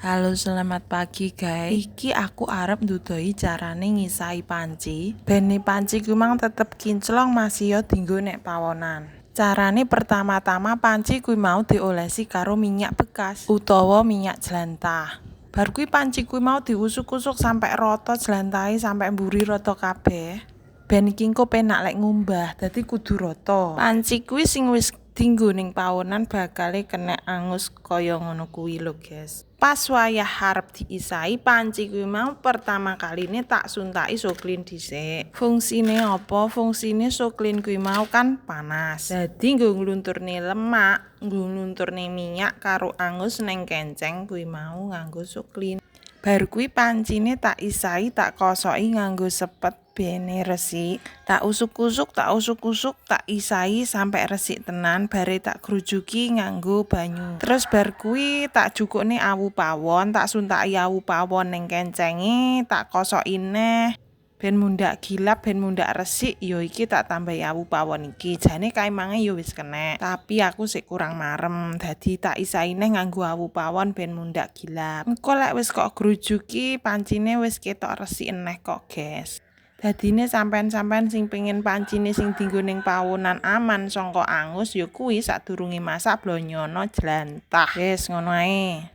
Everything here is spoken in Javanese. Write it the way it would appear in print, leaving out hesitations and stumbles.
Halo, selamat pagi, guys. Iki aku arep nduduhi carane ngisahi panci. Bene panci kuwi mang tetep kinclong masih yo dinggo nek pawonan. Carane pertama-tama panci kuwi mau diolesi karo minyak bekas utawa minyak jlantah. Bar kuwi panci kuwi mau diusuk-usuk sampe rata jlantahe, sampe mburi rata kabeh. Ben iki engko penak lek ngumbah, dadi kudu rata. Panci kuwi sing wis dinggo ning pawonan bakale kenek angus kaya ngono kuwi lho, guys. Pas wayah arep diisahi panci kuwi mau, pertama kaline tak suntaki So Klin dhisik. Fungsine apa? Fungsine So Klin kuwi mau kan panas. Dadi nggo nglunturne lemak, nggo nglunturne minyak karo angus neng kenceng kuwi mau nganggo So Klin. Bar kuwi pancine tak isahi, tak kosoki nganggo sepet bene resik. Tak usuk-usuk, tak usuk-usuk, tak isahi sampe resik tenan, bare tak grujuki nganggo banyu. Terus bar kuwi tak jukukne awu pawon, tak suntaki awu pawon ning kencenge, tak kosoki neh ben mundak gilap, ben mundak resik. Ya iki tak tambahi awu pawon iki. Jane kae mange ya wis kenek, tapi aku sik kurang marem, dadi tak isahi neh nganggo awu pawon ben mundak gilap. Engko lek wis kok grujuki, pancine wis ketok resik eneh kok, guys. Dadine sampean-sampean sing pengen pancine sing dinggo ning pawonan aman saka angus, ya kuwi sadurunge masak blonyono jlantah. Wis ngono ae.